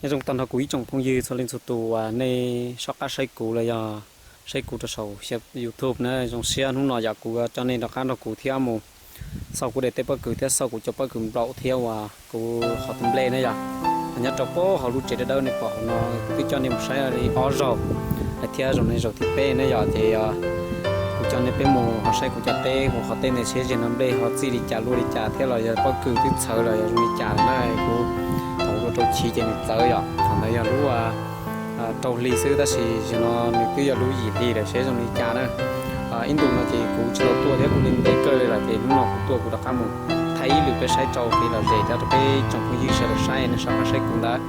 Nyob zoo tag nrho kuv ib tsoom phooj ywg txhua leej txhua tus uas nej soj qab saib kuv los yog saib kuv rau saum YouTube na. Zoo siab hnub no yog kuv coj nej rov qab nrog kuv thiab mus xauj kuv daim teb pob kws thiab xauj kuv cov pob kws nplaum thiab uas kuv qhov tus nplej na yom. Nyob rau pem hauv lub tsev dawb dawb nej pom hauv no, kuv twb coj nej mus saib li ob zaug lawm thiab, zaum no zaum thib peb na yom. Ces kuv coj nej peb mus ho saib kuv cov teb, kuv qhov teb ntawd seb zaum no nplej ho txij li cas luaj li cas thiab los yog pob kws twb txhawv los yog zoo li cas na. Kuv thaum ua rau chiv ces nws txawv yom, thaum ntawd yog lub rau hli xwb, tab sis zaum no nws twb yog lub yim hli lawm seb zoo li cas na. Ib ntus no ces kuv tsis tau tuaj thiab kuv ntev kawg li lawm, ces hnub no kuv tuaj kuv rov qab mus thaij ib lwm peb saib rau kev lom zem rau peb tsoom phooj ywg sawv daws saib nej soj qab saib kuv ntawd.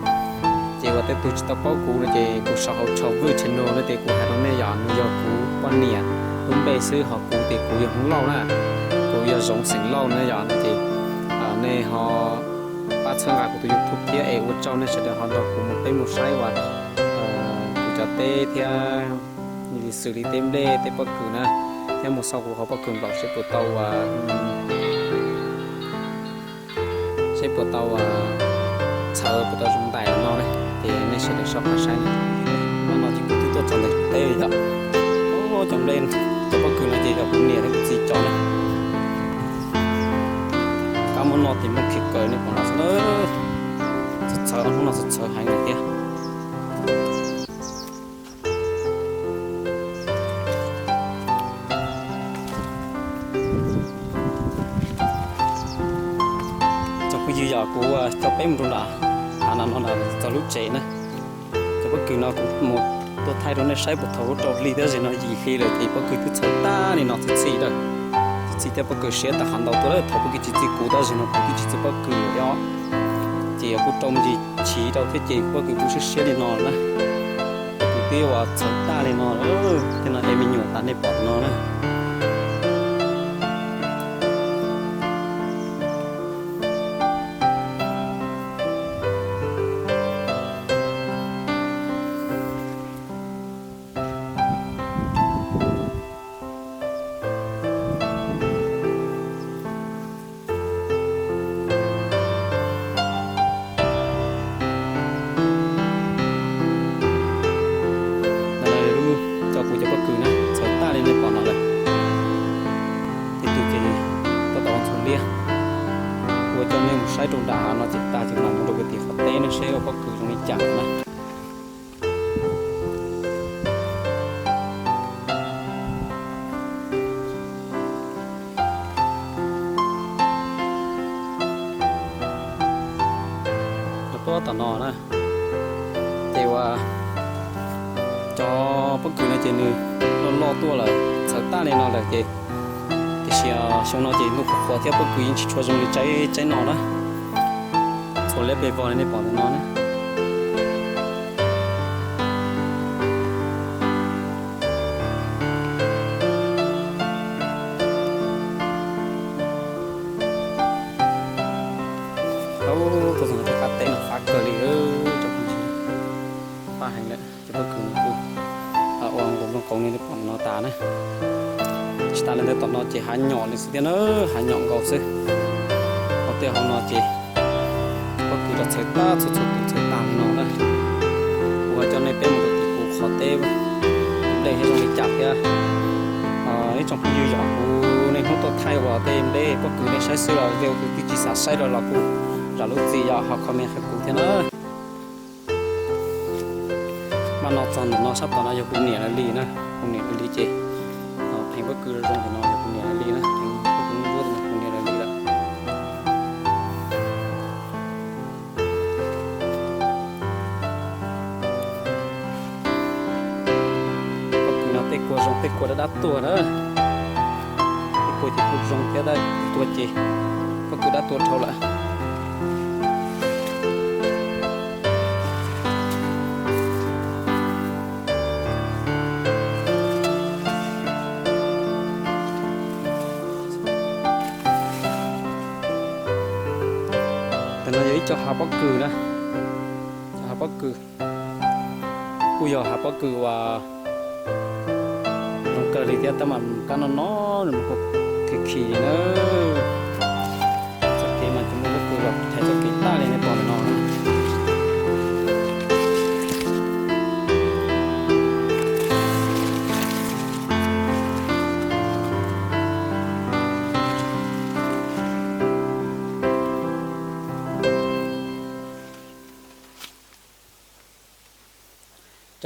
Ces uas tej tug tsis tau paub kuv no ces kuv sau hauv Tshauv Vwj channel no ces kuv hais rau nej yom, nws yog kuv poj niam lub npe xwb, ho kuv ces kuv yog Hmoob Lauj na, kuv yog Zoov xeem Lauj na yom. No ces nej ho pab txhawb nqa kuv tus YouTube thiab es ua tsaug nej sawv daws ho nrog kuv mus peb mus saib uas kuv cov teb thiab xws li teb nplej teb pob kws na, thiab mus xauj kuv qhov pob kws nplaum seb puas tau uas seb puas tau txhawv puas tau zoo ntais no na. Ces nej sawv daws soj qab saib na. Hnub no ces kuv twb tuaj txog ntawm teb li yom. Cov nplej cov pob kws no ces yog kuv niam thiab kuv txiv cov na. Kab muab no ces muaj khiav kaws nej pom no xwb. Txawv txhawv, hnub no txawv txhawv heev lawm thiab. Tsoom phooj ywg, yog kuv coj peb mus rau nram hav no, no txog lub tsev na. Cov pob kws no kuv mus tuaj thaij rau nej saib puag thaum lub rau hli thiab zim no yim hli lawm ces pob kws twb txhawv tag li no txhij txhij lawm. Txhij txhij thiab pob kws siab tag qhov ntau tuaj lawm, thaum pob kws tsis txi kuv tab sis no kuv twb tsis txi pob kws li os. Ces kuv rau me ntsis chiv rau thiab ces pob kws kuj siab siab li no na. Pob kws twb ua txhawv tag li no, tej no es me nyuam tas nej pom no na. Ntawm no lub cov kuv cov pob kws na txhawv tag li nej pom no lawm. Tej tug ces tab tom ua ntxhuav liaj. Ua coj nej mus saib rau nram hav no ces tag ces mam mus rau tim qhov teb na seb ua pob kws zoo li cas na. Los puag tom no na, ces ua cov pob kws no ces nws loj loj tuaj lawm txhawv tag li no lawm ces, tiam sis xyoo no ces ntuj qhuav qhuav thiab pob kws yeej tsis tshua zoo li tsaib tsaib no na. Txhua liab pes vog li nej pom ntawm no na. Tuaj txog no tej qab teb no fab kawg li, fab heev lawm. Cov pob kws no kuj ua nkaus nplooj qoob li nej pom no tas na. Tsis tas li ntawd tom no ces hav nyom li xwb thiab na, hav nyom nkaus xwb. Hauv tej hauv no ces pob kws los txhawv tag, txhua txhua tus txhawv tag li no na. Kuv coj nej peb mus rau tim kuv qhov teb nplej thiab zoo li cas thiab. Ib tsoom phooj ywg, yog kuv niaj hnub tuaj thaij ua tej nplej pob kws nej saib xwb los tej tus twb tsis xav saib los los kuj zam lub txim yom, ho comment qhia kuv thiab na. Mas no txog ntawm no sab tom no yog kuv niam lawv li na, kuv niam lawv li ces pheej pob kws zoo zoo ntawm no yog kuv niam lawv li na, pheej pob kws npua ntawm no kuv niam lawv li lawm. Pob kws no tej kua zoo tej kua dab dab tuag na, tej kua ces kuj zoo thiab dab tuag ces pob kws dab tuag dhau lawm. Tam no yog ib co hav pob kws na, hav pob kws, kuj yog hav pob kws uas zoo kawg li thiab tab mas kab no no nws kuj khi khi na. Txoj kev mas cov muaj pob kws los thaiv txoj kev tag li nej pom ntawm no na.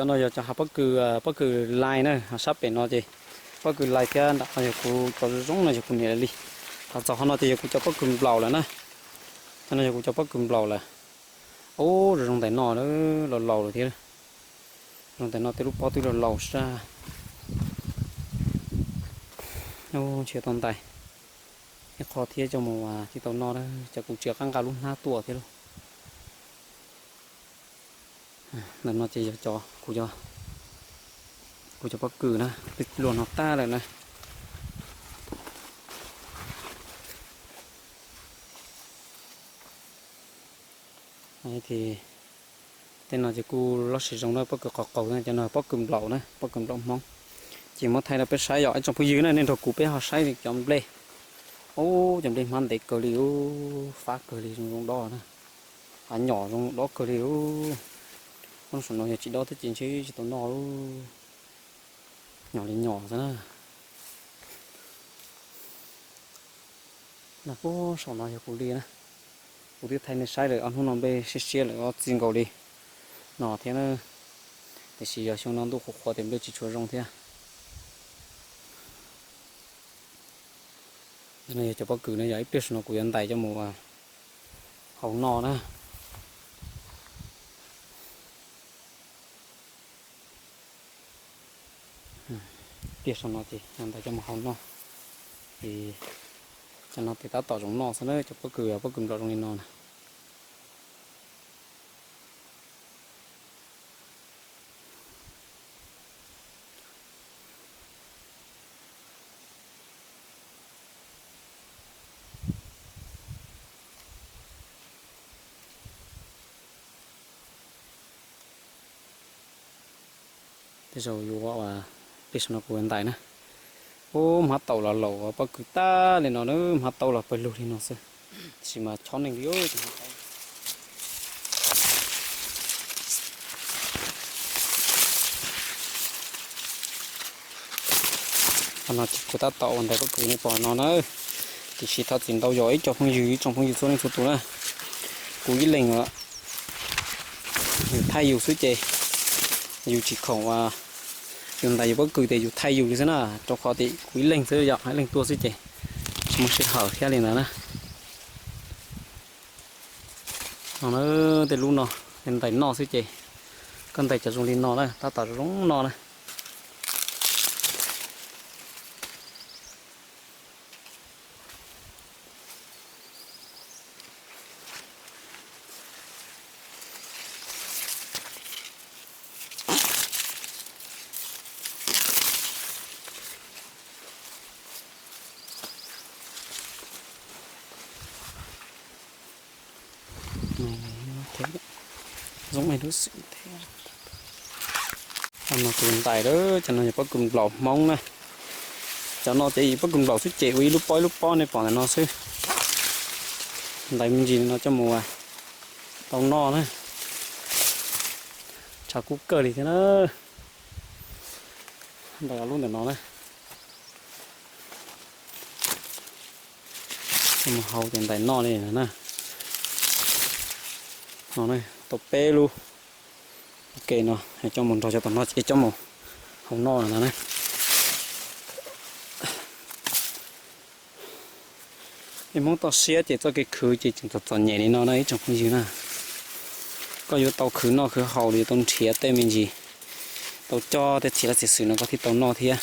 Cov no yog cov hav pob kws, pob kws lais na, ho sab pem no ces pob kws lais thiab nram no yog kuv cov zoo no yog kuv niam lawv li. Ho txog qhov no ces yog kuv cov pob kws nplaum lawm na. Cov no yog kuv cov pob kws nplaum lawm. Ub, zoo zoo ntais no, laus laus lawm thiab. Zoo ntais no tej lub pob twb laus laus sab. Ub, ntshe tau ntais ib qho thiab coj mus tsis tau noj na, ces kuv tsis nqa lub hnab tuaj thiab lauj. Ntawm no ces yog cov, kuv cov pob kws na, twb luaj no tag lawm na. Ces tej no ces kuj loj siab zoo na, pob kws qos qaug na, cov no pob kws nplaum na, pob kws nplaum Hmoob. Ces muab thaij rau peb saib yom ib tsoom phooj ywg na, nej nrog kuv peb ho saib cov nplej. Ub, cov nplej hmab ntev kawg li, fab kawg li, zoo zoo dob na. Hav nyom zoo dob kawg li. Ub, saum no yog tsis dob thiab ces ntshe tsis tau noj, nyom li nyom xwb na. Saum no yog kuv li na, kuv twb thaij nej saib lawm, ob hnub no nplej siab siab lawm, ob txij nkaus li no thiab na. Tiam sis yog xyoo no ntuj qhuav qhuav ces nplej tsis tshua zoo thiab. No yog cov pob kws no, yog ib pliag saum no kuv yuav ntais coj mus hau noj na. Pliag saum no ces yuav ntais coj mus hau noj. Ces cov no ces tab tom zoo noj xwb na, cov pob kws, pob kws nplaum zoo li no na. Tej zaum yuav, pliag saum no kuv ntais na. Ub, hmab taub los laus, pob kws tag li no na, hmab taub los pawg lug li no xwb. Tiam sis mas chob neeg li. Qhov no ces kuv tab tom ua ntais pob kws nej pom no na. Tiam sis thov txim ntau yog ib co phooj ywg, ib tsoom phooj ywg txhua leej txhua tus na, kuv ib leeg yus thaij yus xwb ces yus tsis khoom, yus ntais yus pob kws ces yus thaij yus li xwb na, rau qhov tias kuv ib leeg xwb, yog ib leeg tuaj xwb ces tsis muaj sij hawm thiab li ntawd na. No na, tej lub no ntais noj xwb ces koj ntais cov zoo li no na, tab tom zoo no na. Zoo li lub xwm thiab. Cov no kuv ntais lawm, cov no yog pob kws nplaum Hmoob na. Cov no ces yog pob kws nplaum xwb ces ua ib lub pob ib lub pob nej pom ntawm no xwb. Ntais me ntsis no coj mus tau noj na. Tshav kub kawg li thiab na. Ntais lub ntawm no na. Mus hau ces ntais noj li na. No tau peb lub. Ok, no coj mus nrog cov tom no ces coj mus hau noj na. Peb Hmoob toj siab ces txoj kev khwv ces tseem txom txom nyem li no na ib tsoom phooj ywg na. Koj yuav tau khwv noj khwv haus los yuav tau nrhiav tej me ntsis, tau coj tej txiv laj txiv xwm no koj thiaj tau noj thiab.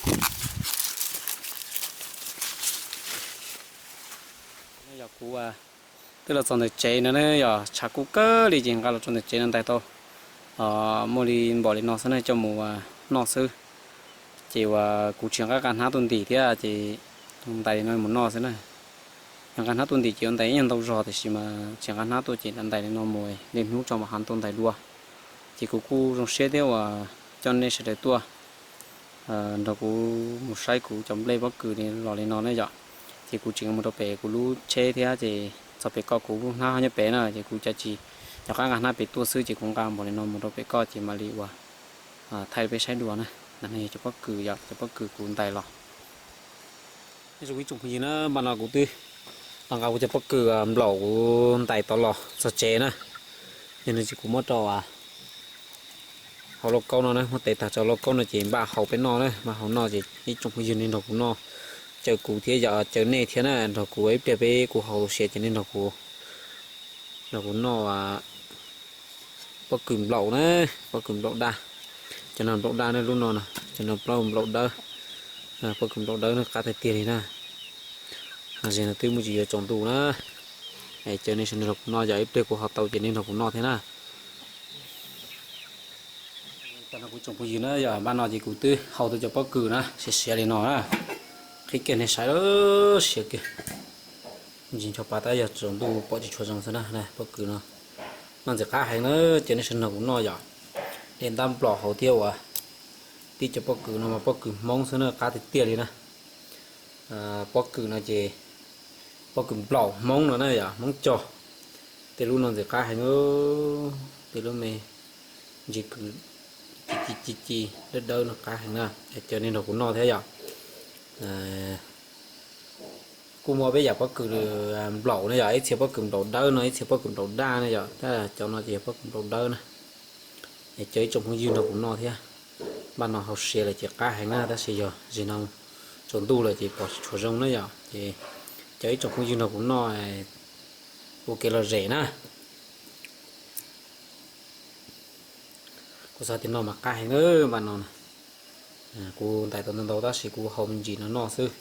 Yog kuv twb los txog ntawm tsev no na, yog tshav kub kawg li ces nqa los txog ntawm tsev no ntais tau muaj li npaum li no xwb na coj mus noj xwb. Ces uas kuv tsis nqa nqa hnab tuaj ntim thiab ces ntais li no mus noj xwb na. Yog nqa hnab tuaj ntim ces yuav ntais ib nyuag ntau zog tiam sis mas tsis nqa hnab tuaj ces ntais li no mus, li hnub tso mam hav tuaj ntais dua. Ces kuv kuj zoo siab thiab uas coj nej sawv daws tuaj nrog kuv mus saib kuv cov nplej pob kws los li no na yom. Ces kuv tseem mus rau pem kuv lub tsheb thiab ces txog pem koj kuv lub hnab nyob pem na ces kuv cov tsis, cov qab nqa hnab pem tuaj xwb ces kuv nqa npaum li no mus rau pem koj ces mam li uas thaij peb saib dua na. Ntawm no yog cov pob kws yom, cov pob kws kuv ntais los. Ib tsoom phooj ywg na, npaj no kuv twb los nqa kuv cov pob kws nplaum kuv ntais tod los txog tsev na. Yog no ces kuv muab rau Hau lauj kaub no na, muab tev tag tso lauj kaub no ces npaj hau peb noj na, npaj hau noj ces ib tsoom phooj ywg nej nrog kuv noj, caw kuv thiab yom, caw nej thiab na, nrog kuv ib pliag peb kuv hau siav ces nej nrog kuv, nrog kuv noj pob kws nplaum na, pob kws nplaum daj. Cov no nplaum daj ne, lub no no, cov no plaub nplaum dawb. Pob kws nplaum dawb no qab tiag tiag li na. Zem no twb muaj tsis yuav tsaus ntuj na. Caw nej sawv daws nrog kuv noj, yog ib pliag kuv hau tau ces nej nrog kuv noj thiab na. Tag no kuv tsoom phooj ywg na, yog npaj no ces kuv twb hau tau cov pob kws na, siav siav li no na. Qhib kiag nej saib, siav kiag. Ntsis ncho pa tab yog tsaus ntuj pom tsis tshua zoo xwb na. Pob kws no noj ntxim qab heev na, ces nej sawv daws nrog kuv noj yom. Dej ntab nplaum hauv thiab uas tib cov pob kws no mas pob kws Hmoob xwb na, qab tiag tiag li na. Pob kws no ces pob kws nplaum Hmoob no na yom, Hmoob cog. Tej lub no ntxim qab heev, tej lub me ntsis kws ci ci ci dawb dawb no qab heev na. Caw nej nrog kuv noj thiab yom. Kuj muaj peb yam pob kws nplaum na yom, ib txhia pob kws nplaum dawb no, ib txhia pob kws nplaum daj na yom, tab cov no ces yog pob kws nplaum dawb na. Caw ib tsoom phooj ywg nrog kuv noj thiab. Npaj no hau siav lawm ces qab heev na, tab sis yog zem no tsaus ntuj lawm ces pom tsis tshua zoo na yom, ces caw ib tsoom phooj ywg nrog kuv noj ua kev lom zem na. Kuv xav tias no mas qab heev na, npaj no na. Kuv ntais tau ntau ntau tab sis kuv hau me ntsis no noj xwb.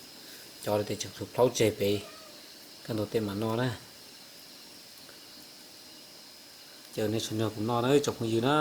Cov tias tseem tshuav plaub tseg pem, kaj ntug tej mam noj na. Caw nej sawv daws nrog kuv noj na tsoom phooj ywg na.